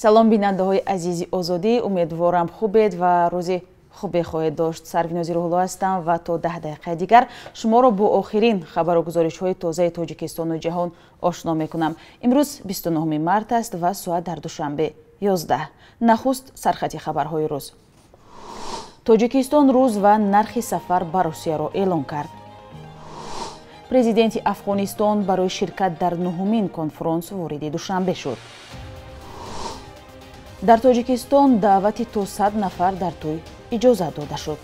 Салом бинандаҳои азизи Озодӣ, умедворам хубед ва рӯзи хубе хоҳед дошт. Сарвинози Рӯҳулло ҳастам ва то 10 дақиқаи дигар шуморо бо охирин хабару гузоришҳои тозаи Тоҷикистону ҷаҳон ошно мекунам. Имрӯз 29 март аст ва соат дар Душанбе 11. Нахуст сархати хабарҳои рӯз. Тоҷикистон рӯз ва нархи сафар ба Русияро эълон кард. Президенти Афғонистон барои ширкат дар нуҳумин конфронс вориди Душанбе шуд. Дар Тоҷикистон даъвати то 100 нафар дар тӯй иҷозат дода шуд.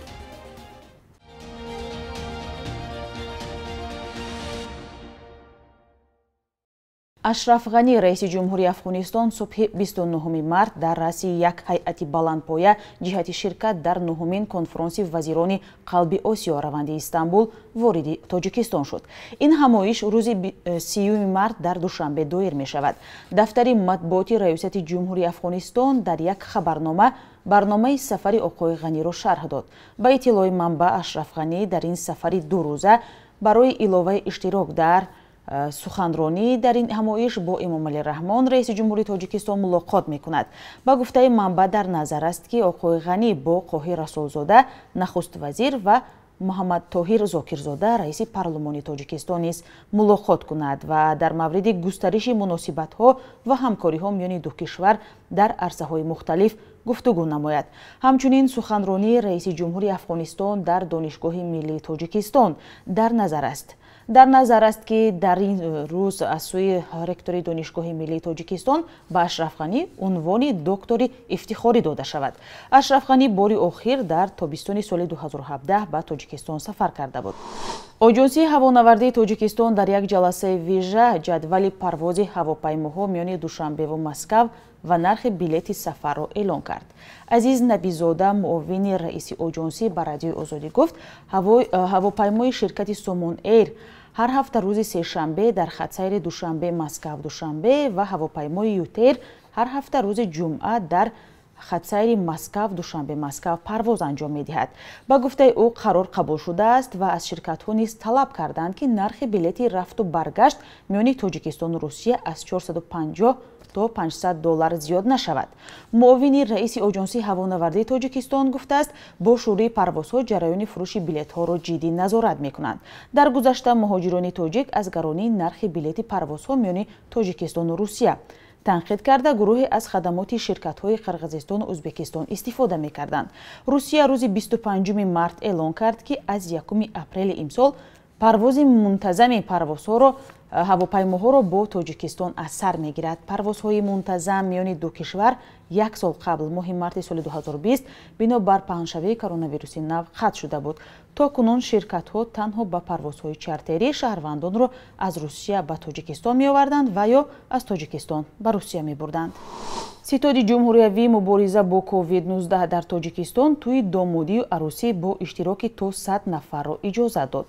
Ашраф Ғанӣ, раиси ҷумҳури Афғонистон, субҳи 29 март дар раъси як ҳайати баландпоя ҷиҳати ширкат дар нуҳумин конфронси вазирони қалби Осиё раванди Истанбул вориди Тоҷикистон шуд. Ин ҳамоиш рӯзи 30 март дар Душанбе доир мешавад. Дафтари матбуоти раёсати ҷумҳури Афғонистон дар як хабарнома барномаи сафари оқои Ғаниро шарҳ дод. Ба иттилои манбаъ, Ашраф Ғанӣ дар ин сафари дурӯза барои иловаи иштирок дар суханронӣ дар ин ҳамоиш бо Эмомалӣ Раҳмон, раиси ҷумҳури Тоҷикистон, мулоқот мекунад. Ба гуфтаи манбаъ, дар назар аст, ки оқои Ғанӣ бо Қоҳир Расулзода, нахуствазир, ва Муҳаммадтоҳир Зокирзода, раиси парлумони Тоҷикистон, низ мулоқот кунад ва дар мавриди густариши муносибатҳо ва ҳамкориҳо миёни ду кишвар дар арсаҳои мухталиф гуфтугӯ намояд. Ҳамчунин суханронии раиси ҷумҳури Афғонистон дар Донишгоҳи миллии Тоҷикистон дар назар аст. Дар назар аст, ки дар ин рӯз аз сӯи ректори Донишгоҳи миллии Тоҷикистон ба Ашраф Ғанӣ унвони доктори ифтихорӣ дода шавад. Ашраф Ғанӣ бори охир дар тобистони соли 2017 ба Тоҷикистон сафар карда буд. Оҷонсии ҳавонавардии Тоҷикистон дар як ҷаласаи вижа ҷадвали парвози ҳавопаймоҳо миёни Душанбеву Москав ва нархи билети сафарро эълон кард. Азиз Набизода, муовини раиси оҷонсӣ, ба Радиои Озодӣ гуфт, ҳавопаймои ширкати Сомон Эйр ҳар ҳафта рӯзи сешанбе дар хатсайри Душанбе Москав Душанбе ва ҳавопаймои Ютейр ҳар ҳафта рӯзи ҷумъа дар хатсайри Москав Душанбе Москав парвоз анҷом медиҳад. Ба гуфтаи ӯ, қарор қабул шудааст ва аз ширкатҳо низ талаб карданд, ки нархи билети рафту баргашт миёни Тоҷикистону Русия аз 450 то 500 доллар зиёд нашавад. Муовини раиси оҷонсии ҳавонавардии Тоҷикистон гуфтааст, бо шурӯи парвозҳо ҷараёни фурӯши билетҳоро ҷиддӣ назорат мекунанд. Дар гузашта муҳоҷирони тоҷик аз гаронии нархи билети парвозҳо миёни Тоҷикистону Русия танқид карда, гурӯҳе аз хадамоти ширкатҳои Қирғизистону Ӯзбекистон истифода мекарданд. Русия рӯзи 25 март эълон кард, ки аз 1 апрели имсол парвози мунтазами парвозҳоро ҳавопаймоҳоро бо Тоҷикистон аз сар мегирад. Парвозҳои мунтазам миёни ду кишвар як сол қабл, моҳи марти соли 2020, бинобар паҳншавии коронавируси нав қатъ шуда буд. То кунун ширкатҳо танҳо ба парвозҳои чартерӣ шаҳрвандонро аз Русия ба Тоҷикистон меоварданд ва ё аз Тоҷикистон ба Русия мебурданд. Ситоди ҷумҳуриявии мубориза бо COVID-19 дар Тоҷикистон тӯи домодию арӯсӣ бо иштироки то 100 нафарро иҷозат дод.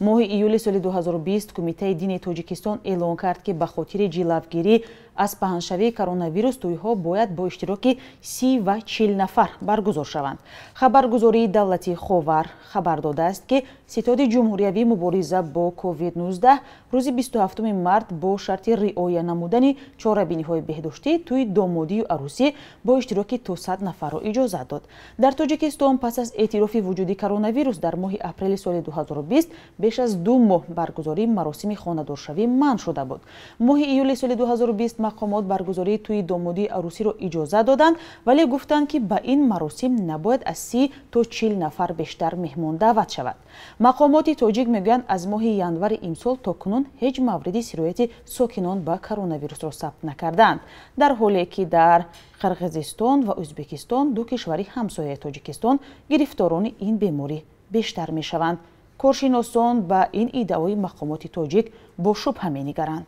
Моҳи июли соли 2020 Кумитаи дини Тоҷикистон эълон кард, ки ба хотири ҷилавгирӣ аз паҳншавии коронавирус тӯйҳо бояд бо иштироки 30 ва 40 нафар баргузор шаванд. Хабаргузории давлатии Ховар хабар додааст, ки Ситоди ҷумҳуриявии мубориза бо COVID-19 рӯзи 27 март бо шарти риоя намудани чорабиниҳои беҳдоштӣ тӯи домодию арӯсӣ бо иштироки то 100 нафарро иҷозат дод. Дар Тоҷикистон пас аз эътирофи вуҷуди коронавирус дар моҳи апрели соли 2020 беш аз 2 моҳ баргузории маросими хонадоршавӣ манъ шуда буд. Моҳи июли соли 2020 мақомот баргузории тӯи домодии арӯсиро иҷозат доданд, вале гуфтанд, ки ба ин маросим набояд аз 30 то 40 нафар бештар меҳмон даъват шавад. Мақомоти тоҷик мегӯянд, аз моҳи январи имсол то кунун ҳеҷ мавриди сирояти сокинон ба коронавирусро сабт накардаанд, дар ҳоле ки дар Қирғизистон ва Ӯзбекистон, ду кишвари ҳамсояи Тоҷикистон, гирифторони ин беморӣ бештар мешаванд. Коршиносон ба ин иддаои мақомоти тоҷик бо шубҳа менигаранд.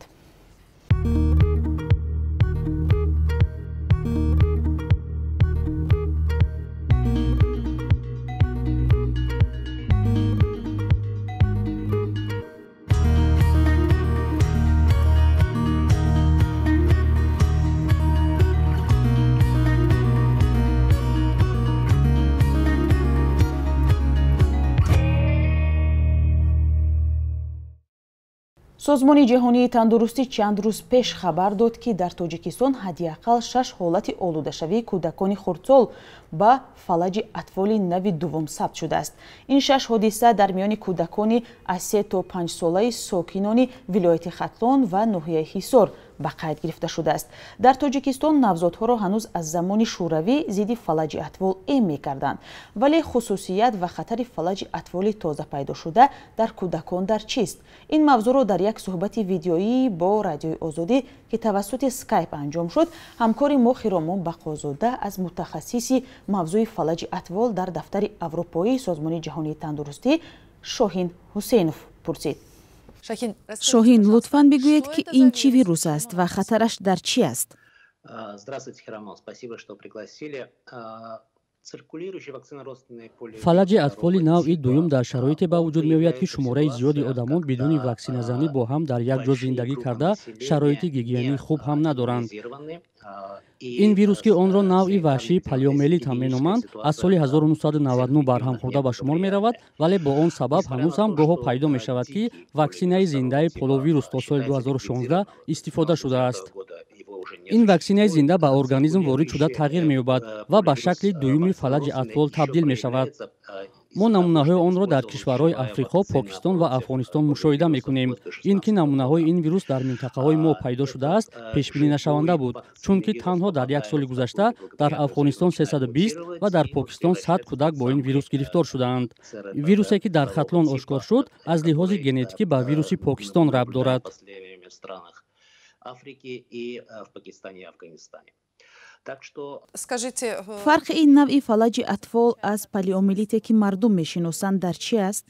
Созмони ҷаҳонии тандурустӣ чанд рӯз пеш хабар дод, ки дар Тоҷикистон ҳадди ақал 6 ҳолати олудашавии кӯдакони хурдсол ба фалаҷи атфоли нави дуввум сабт шудааст. Ин 6 ҳодиса дар миёни кӯдакони аз 3 то 5 солаи сокинони вилояти Хатлон ва ноҳияи Ҳисор ба қайд гирифта шудааст. Дар Тоҷикистон навзодҳоро ҳанӯз аз замони шӯравӣ зидди фалаҷи атфол эм мекарданд, вале хусусият ва хатари фалаҷи атфоли тоза пайдошуда дар кӯдакон дар чист? Ин мавзӯъро дар як суҳбати видеоӣ бо Радиои Озодӣ, ки тавассути скайп анҷом шуд, ҳамкори мо Хиромон Бақозода аз мутахассиси мавзӯи фалаҷи атфол дар дафтари Аврупоии Созмони ҷаҳонии тандурустӣ Шоҳин Ҳусейнов пурсид. Шоҳин, лутфан бигӯед, ки ин чӣ вирус аст ва хатараш дар чӣ аст? Фалаҷи атфоли навъи дуюм дар шароите ба вуҷуд меояд, ки шумораи зиёди одамон бидуни ваксиназанӣ бо ҳам дар як ҷо зиндагӣ карда, шароити гигиении хуб ҳам надоранд. Ин вирус, ки онро навъи ваҳшии полиомиелит ҳам меноманд, аз соли 1999 барҳам хӯрда ба шумор меравад, вале бо он сабаб ҳанӯз ҳам гоҳо пайдо мешавад, ки ваксинаи зиндаи полиовирус то соли 2016 истифода шудааст. Ин ваксинаи зинда ба организм ворид шуда тағйир меёбад ва ба шакли дуюми фалаҷи атфол табдил мешавад. Мо намунаҳои онро дар кишварҳои Африқо, Покистон ва Афғонистон мушоҳида мекунем. Ин ки намунаҳои ин вирус дар минтақаҳои мо пайдо шудааст, пешбининашаванда буд, чунки танҳо дар як соли гузашта дар Афғонистон 320 ва дар Покистон 100 кӯдак бо ин вирус гирифтор шудаанд. Вирусе, ки дар Хатлон ошкор шуд, аз лиҳози генетикӣ ба вируси Покистон рабт дорад. Фарқи ин навъи фалаҷи атфол аз полиомиелите, ки мардум мешиносанд, дар чӣ аст?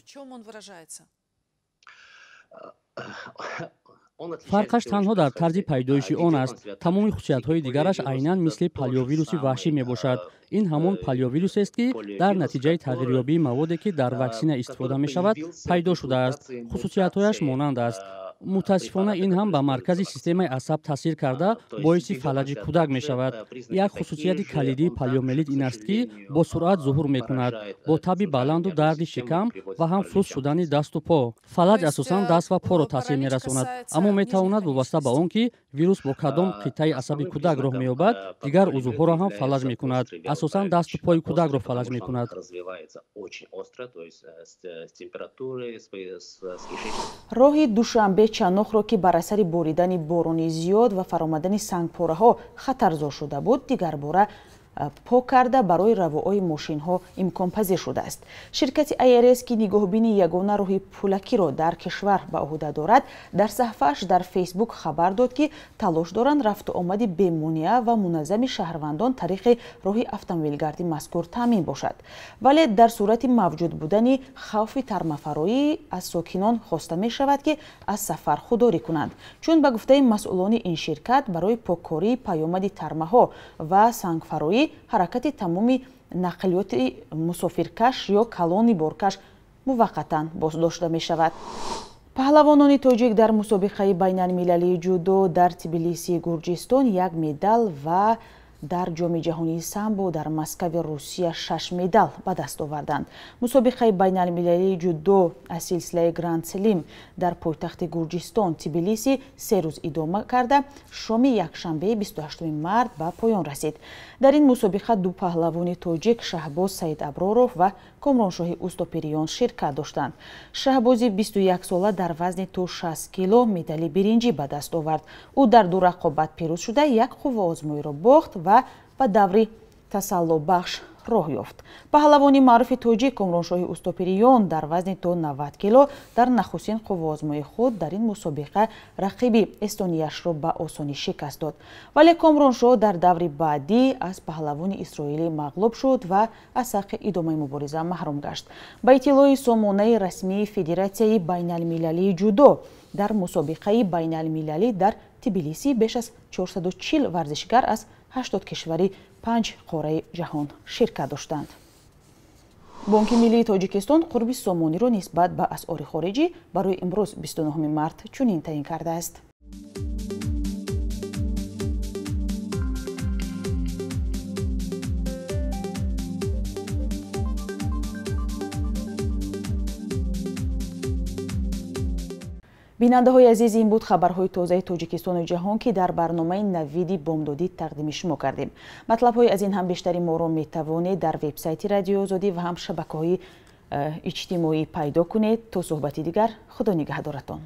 Фарқаш танҳо дар тарзи пайдоиши он аст. Тамоми хусусиятҳои дигараш айнан мисли полиовируси ваҳшӣ мебошад. Ин ҳамон полиовирусест, ки дар натиҷаи тағйирёбии маводе, ки дар ваксина истифода мешавад, пайдо шудааст. Хусусиятҳояш монанд аст. Мутаассифона, ин ҳам ба маркази системаи асаб таъсир карда, боиси фалаҷи кӯдак мешавад. Як хусусияти калидии полиомиелит ин аст, ки бо суръат зуҳур мекунад, бо таби баланду дарди шикам ва ҳам суст шудани дасту по. Фалаҷ асосан даст ва поро таъсир мерасонад, аммо метавонад вобаста ба он ки вирус бо кадом қитъаи асаби кӯдак роҳ меёбад, дигар узвҳоро ҳам фалаҷ мекунад. Асосан дасту пои кӯдакро фалаҷ мекунад. Роҳи Душанбе Чанохро, ки бар асари боридани борони зиёд ва фаромадани сангпораҳо хатарзор шуда буд, дигарбора пок карда барои равоаи мошинҳо имконпазир шудааст. Ширкати АРС, ки нигоҳбини ягона роҳи пулакиро дар кишвар ба ӯҳда дорад, дар саҳифааш дар Фейсбук хабар дод, ки талош доранд рафту омади бемонеа ва муназзами шаҳрвандон тариқи роҳи автомобилгарди мазкур таъмин бошад. Вале дар сурати мавҷуд будани хавфи тармафароӣ аз сокинон хоста мешавад, ки аз сафар худдорӣ кунанд, чун ба гуфтаи масъулони ин ширкат барои поккории паёмади тармаҳо ва сангфароӣ ҳаракати тамоми нақлиёти мусофиркаш ё калони боркаш муваққатан боздошта мешавад. Паҳлавонони тоҷик дар мусобиқаи байналмилалии ҷудо дар Тбилисии Гурҷистон як медал ва дар Ҷоми ҷаҳонии самбо дар Москави Русия 6 медал ба даст оварданд. Мусобиқаи байналмилалии ҷудо аз силсилаи Гранд Слим дар пойтахти Гурҷистон Тбилиси 3 рӯз идома карда, шоми якшанбеи 28 март ба поён расид. Дар ин мусобиқа ду паҳлавони тоҷик Шаҳбоз Саидаброров ва Комроншоҳи Устопириён ширкат доштанд. Шаҳбози 21сола дар вазни то 60 кило медали биринҷӣ ба даст овард. Ӯ дар ду рақобат пирӯз шуда, як қувваозмоиро бохт ва ба даври тасаллобахш роҳ ёфт. Паҳлавони маъруфи тоҷик Комроншоҳи Устопириён дар вазни то 90 кило дар нахустин қувваозмоии худ дар ин мусобиқа рақиби эстонияшро ба осонӣ шикаст дод. Вале Комроншоҳ дар даври баъдӣ аз паҳлавони исроилӣ мағлуб шуд ва аз ҳаққи идомаи мубориза маҳрум гашт. Ба иттилои сомонаи расмии Федератсияи байналмилалии ҷудо, дар мусобиқаи байналмилалӣ дар Тбилиси беш аз 440 варзишгар аз 80 кишвари 5 қораи ҷаҳон ширкат доштанд. Бонки миллии Тоҷикистон қурби сомониро нисбат ба асъори хориҷӣ барои имрӯз 29 март чунин таъин кардааст. Бинандаҳои азиз, ин буд хабарҳои тозаи Тоҷикистону ҷаҳон, ки дар барномаи «Навиди бомдодӣ» тақдими шумо кардем. Матлабҳои аз ин ҳам бештари моро метавонед дар вебсайти Радиои Озодӣ ва ҳам шабакаҳои иҷтимоӣ пайдо кунед. То суҳбати дигар, Худо нигаҳдоратон.